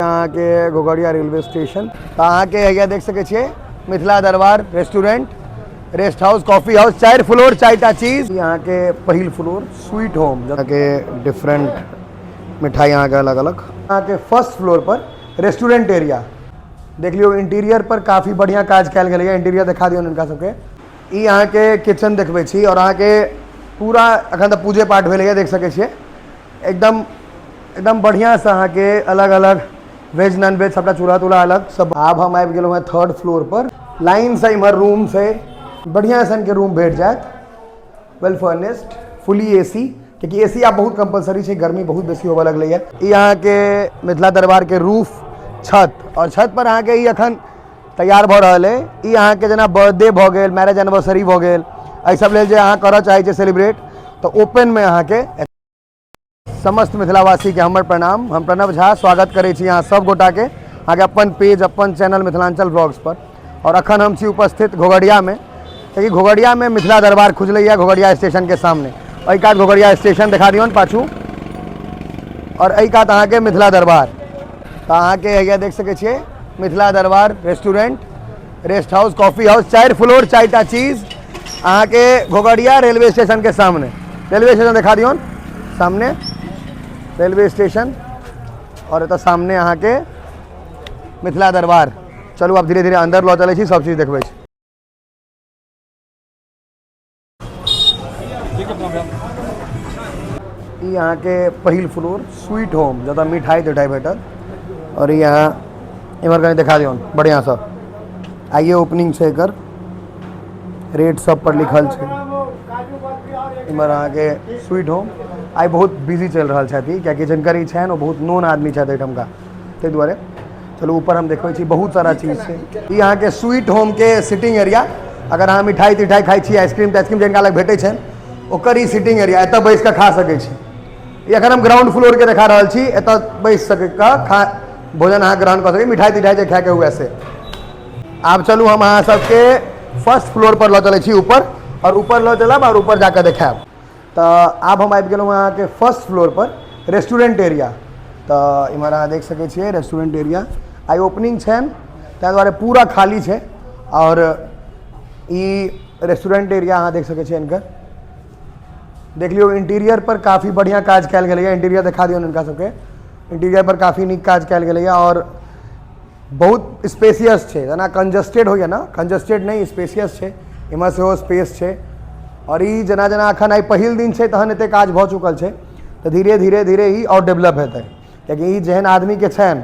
अहाँके घोघड़िया railway station. तऽ अहाँके हैया देख सकै छियै Mithila Darbar restaurant, rest house, coffee house, 4 floor 4टा चीज। ई अहाँके पहिल फ्लोर स्वीट होम, अहाँके डिफरेंट मिठाई अहाँके अलग अलग। अहाँके फर्स्ट फ्लोर पर रेस्टोरेंट एरिया देख लियौ। इंटीरियर पर काफी बढ़िया काज कयल गेलैए, इंटीरियर देखा दियौ हिनका सबके। ई अहाँके किचन देखबै छी और अहाँके पूरा अखन तऽ पूजे पाठ भेलैए, देख सकै छियै एकदम एकदम बढ़िआँसँ अहाँके अलग अलग वेज नॉन वेज सबटा चूल्हा तुल्हा अलग सब। आब हम आबि गेलहुँ हँ थर्ड फ्लोर पर, लाइनसँ इम्हर रूम छै, बढ़िआँ सनके रूम भेट जायत, वेल फर्निश्ड, फुली ए सी, कियाकि ए सी आब बहुत कंपलसरी छै, गर्मी बहुत बेसी होबऽ लगलैए। ई अहाँके मिथिला दरबारके रूफ छत, और छत पर अहाँके ई अखन तैयार भऽ रहल अइ। ई अहाँके जेना बर्थडे भऽ गेल, मैरेज एनिवर्सरी भऽ गेल, एहि सब लेल जे अहाँ करऽ चाहै छियै सेलिब्रेट, तऽ ओपनमे अहाँके। समस्त मिथिलावासीके हमर प्रणाम। हम प्रणव झा स्वागत करै छी अहाँ सब गोटाके अहाँके अपन पेज अपन चैनल मिथिलांचल ब्लॉग्स पर। और अखन हम छी उपस्थित घोघड़ियामे, कियाकि घोघड़ियामे मिथिला दरबार खुजलैए घोघड़िया स्टेशनके सामने। एहि कात घोघड़िया स्टेशन देखा दियौन पाछू, और एहि कात अहाँके मिथिला दरबार। तऽ अहाँके हैया देख सकै छियै Mithila Darbar restaurant, rest house, coffee house, 4 floor 4टा चीज अहाँके घोघड़िया रेलवे स्टेशन के सामने। रेलवे स्टेशन देखा दियौन, सामने रेलवे स्टेशन, और एतऽ सामने अहाँके मिथिला दरबार। चलू आब धीरे धीरे अंदर लऽ चलै छी, सब चीज देखबै छी। ई अहाँके पहिल फ्लोर स्वीट होम, जतऽ मिठाई तिठाई भेटत। और ई अहाँ इम्हर कनि देखा दियौन बढ़िआँसँ, आइए ओपनिंग छै, एकर रेट सब पर लिखल छै। इम्हर अहाँके स्वीट होम आइ बहुत बिजी चलि रहल छथि, कियाकि जिनकर ई छनि ओ बहुत नोन आदमी छथि एहिठामका, ताहि दुआरे। चलू ऊपर हम देखबै छी, बहुत सारा चीज छै। ई अहाँके स्वीट होमके सिटिंग एरिया, अगर अहाँ मिठाई तिठाई खाइ छी, आइसक्रीम ताइसक्रीम जिनका लग भेटै छनि, ओकर ई सिटिंग एरिया, एतऽ बैस कऽ खा सकै छी। ई एखन हम ग्राउंड फ्लोरके देखा रहल छी, एतऽ बैस सकै कऽ खा भोजन अहाँ ग्रहण कऽ सकै, मिठाई तिठाई जे खायके हुए से। आब चलू हम अहाँ सबके फर्स्ट फ्लोर पर लऽ चलै छी ऊपर, और ऊपर लऽ चलब और ऊपर जाकऽ देखायब। तऽ आब हम आबि गेलहुँ अहाँके फर्स्ट फ्लोर पर रेस्टोरेंट एरिया। तऽ इम्हर अहाँ देख सकै छियै रेस्टोरेंट एरिया, आइ ओपनिंग छनि ताहि दुआरे पूरा खाली छै। और ई रेस्टोरेंट एरिया अहाँ देख सकै छियै हिनकर, देख लियौ इंटीरियर पर काफी बढ़िया काज कयल गेलैए। इंटीरियर देखा दियौन हिनका सबके, इंटीरियर पर काफी नीक काज कयल गेलैए और बहुत स्पेसियस छै। जेना कंजस्टेड होइए ने, कंजस्टेड नहि, स्पेसियस छै, एम्हर सेहो स्पेस छै। और ई जेना जेना अखन आइ पहिल दिन छै तहन एते काज भऽ चुकल छै, तऽ धीरे धीरे धीरे ई आओर डेवलप हेतै, कियाकि ई जेहन आदमीके छनि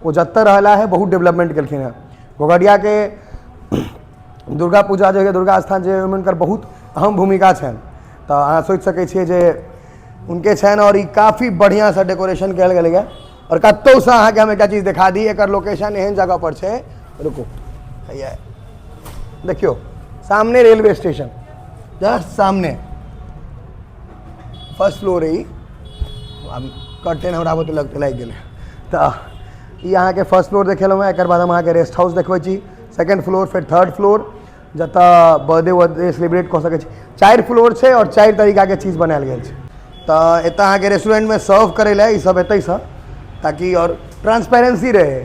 ओ जतऽ रहला है बहुत डेवलपमेंट केलखिन हेँ। घोघड़ियाके दुर्गा पूजा जे होइए, दुर्गा स्थान जे, ओहिमे हुनकर बहुत अहम भूमिका छनि, तऽ अहाँ सोचि सकै छियै जे हुनके छनि। और ई काफी बढ़िआँसँ डेकोरेशन कयल गेलैए। और कतहुसँ अहाँके हम एकटा चीज देखा दी, एकर लोकेशन एहन जगह पर छै, रुकू, हैया देखियौ सामने रेलवे स्टेशन, जस्ट सामने फर्स्ट फ्लोर है। ई आब कर्टेन हमरा बुते लगते लागि गेलै। तऽ ई अहाँके फर्स्ट फ्लोर देखेलहुँ हेँ, एकर बाद हम अहाँके रेस्ट हाउस देखबै छी, सेकंड फ्लोर, फेर थर्ड फ्लोर, जतऽ बर्थडे वर्थडे सेलिब्रेट कऽ सकै छी। 4 फ्लोर छै और 4 तरीकाके चीज बनायल गेल छै। तऽ एतऽ अहाँके रेस्टोरेंटमे सर्व करै लए ई सब एतैसँ, ताकि और ट्रांसपेरेंसी रहे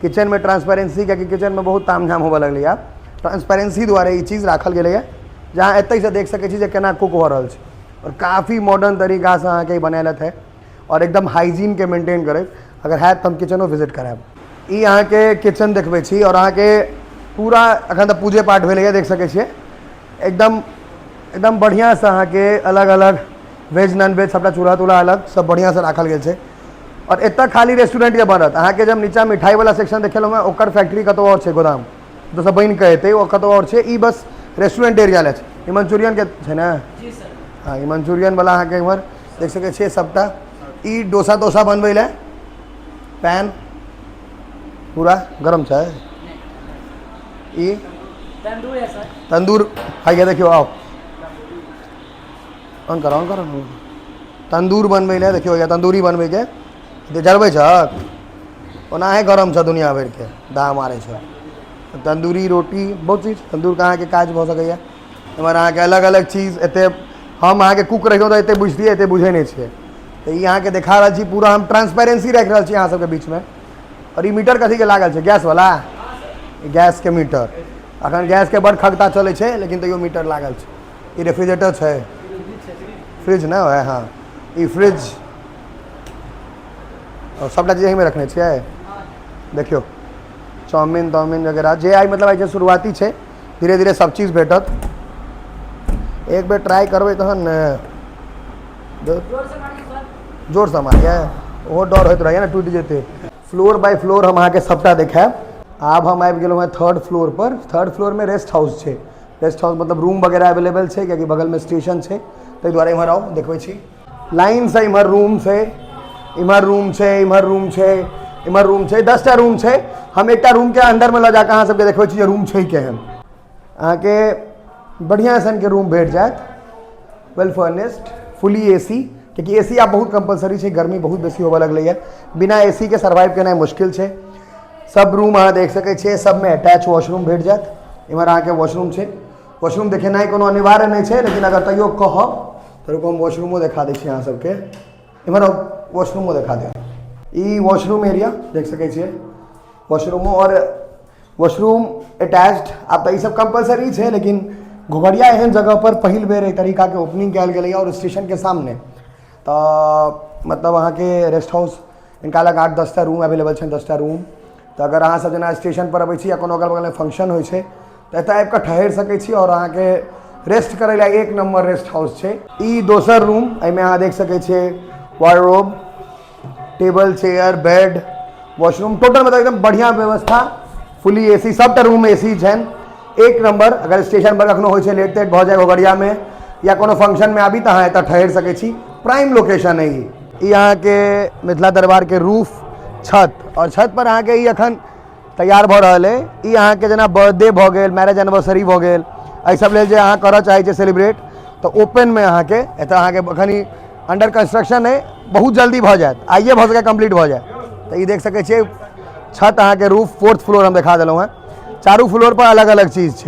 किचनमे, ट्रांसपेरेंसी, कियाकि किचनमे बहुत तामझाम होबऽ लगलै आब, ट्रांसपेरेंसी दुआरे ई चीज राखल गेलैए, जहाँ एतैसँ देख सकै छी जे केना कुक भऽ रहल छै। और काफी मॉडर्न तरीकासँ अहाँके ई बनायल है और एकदम हाइजीनके मेंटेन करैत। अगर हैत तऽ हम किचनो विजिट करायब। ई अहाँके किचन देखबै छी और अहाँके पूरा अखन तऽ पूजे पाठ भेलैए, देख सकै छियै एकदम एकदम बढ़िआँसँ अहाँके अलग अलग वेज नॉन वेज सबटा चूल्हा तुल्हा अलग सब बढ़िआँसँ राखल गेल छै। और एतऽ खाली रेस्टोरेंटके बनत अहाँके, जब नीचा मिठाई वाला सेक्शन देखेलहुँ हेँ ओकर फैक्ट्री कतहु आओर छै, गोदाम दोसर बनि कऽ एतै ओ कतहु आओर छै, ई बस रेस्टोरेंट एरिया लए छै। ई मंचूरियनके छै ने? हँ, ई मंचूरियन वाला अहाँके इम्हर देख सकै छियै सबटा। ई डोसा तोसा बनबै लए पैन पूरा गरम छै। ई तंदूर है सर, तंदूर है, देखियौ, आउ ऑन करो, ऑन करो। तंदूर बनबै लए देखियौ, या तंदूरी बनबैके जरबै छक, ओनाहे गरम छ दुनिया भरिके दाह मारै छ। तंदूरी रोटी बहुत चीज तंदूरके अहाँके काज भऽ सकैए। एम्हर अहाँके अलग अलग चीज, एते हम अहाँके कुक रहितहुँ तऽ एते बुझतियै, एते बुझै नहि छियै। तऽ ई अहाँके देखा रहल छी पूरा, हम ट्रांसपेरेंसी राखि रहल छी अहाँ सबके बीचमे। आओर ई मीटर कथीके लागल छै? गैसवला? गैसके मीटर। अखन गैसके बड़ खगता चलै छै, लेकिन तैयो मीटर लागल छै। ई रेफ्रिजरेटर छै, फ्रिज ने है। हाँ, ई फ्रिज आओर सबटा चीज एहिमे रखने छियै। देखियौ, चाउमिन ताउमिन वगैरह जे आइ मतलब आइ छै, शुरुआती छै, धीरे धीरे सब चीज भेटत। एक बेर ट्राई करबै तहन ने। जोरसँ मारियै, ओहो डर होइत रहैए ने टूटि जेतै। फ्लोर बाय फ्लोर हम अहाँके सबटा देखायब। आब हम आबि गेलहुँ हेँ थर्ड फ्लोर पर। थर्ड फ्लोरमे रेस्ट हाउस छै। रेस्ट हाउस मतलब रूम वगैरह अवेलेबल छै, कियाकि बगलमे स्टेशन छै, ताहि दुआरे। इम्हर आउ, देखबै छी लाइनसँ। इम्हर रूम छै, इम्हर रूम छै, इम्हर रूम छै, इम्हर रूम छै। 10टा रूम छै। हम एकटा रूमके अन्दरमे लऽ जाकऽ अहाँ सबके देखबै छी जे रूम छै केहन। अहाँके बढ़िआँ सनके रूम भेट जायत, वेल फर्निश्ड, फुली ए सी, कियाकि ए सी आब बहुत कम्पलसरी छै। गर्मी बहुत बेसी होबऽ लगलैए, बिना ए सी के सर्वाइव केनाइ मुश्किल छै। सब रूम अहाँ देख सकै छियै, सबमे अटैच वॉशरूम भेट जायत। इम्हर अहाँके वॉशरूम छै। वॉशरूम देखेनाइ कोनो अनिवार्य नहि छै, लेकिन अगर तैयो कहब तऽ रुकू, हम वॉशरूमो देखा दै छी अहाँ सबके। इम्हर वॉशरूमो देखा देब। ई वॉशरूम एरिया देख सकै छियै, वॉशरूमो आओर वॉशरूम अटैच्ड। आब तऽ ई सब कम्पलसरी छै, लेकिन घोघरिया एहन जगह पर पहिल बेर एहि तरीकाके ओपनिंग कयल गेलैए आओर स्टेशनके सामने। तऽ मतलब अहाँके रेस्ट हाउस, हिनका लग 8-10टा रूम अवेलेबल छनि, 10टा रूम। तऽ अगर अहाँ सब जेना स्टेशन पर अबै छी या कोनो अगल बगलमे फंक्शन होइ छै, तऽ एतऽ आबि कऽ ठहरि सकै छी आओर अहाँके रेस्ट करै लए एक नम्बर रेस्ट हाउस छै। ई दोसर रूम, एहिमे अहाँ देख सकै छियै wardrobe, table, chair, bed, washroom, total मतलब एकदम बढ़िआँ व्यवस्था। फुली ए सी, सबटा रूम ए सी छनि। एक नम्बर। अगर स्टेशन पर कखनो होइ छै लेट तेट भऽ जाय घोघरियामे या कोनो फंक्शनमे आबी, तऽ अहाँ एतऽ ठहरि सकै छी। प्राइम लोकेशन है ई। ई अहाँके मिथिला दरबारके रूफ, छत, आओर छत पर अहाँके ई अखन तैयार भऽ रहल अइ। ई अहाँके जेना बर्थडे भऽ गेल, मैरेज एनिवर्सरी भऽ गेल, एहि सब लेल जे अहाँ करऽ चाहै छियै सेलिब्रेट, तऽ ओपनमे अहाँके एतऽ अहाँके अखन ई अंडर कंस्ट्रक्शन अइ, बहुत जल्दी भऽ जायत, आइए भऽ सकैए कम्प्लीट भऽ जाय। तऽ ई देख सकै छियै छत अहाँके, रूफ, फोर्थ फ्लोर हम देखा देलहुँ हेँ। चारू फ्लोर पर अलग अलग चीज छै।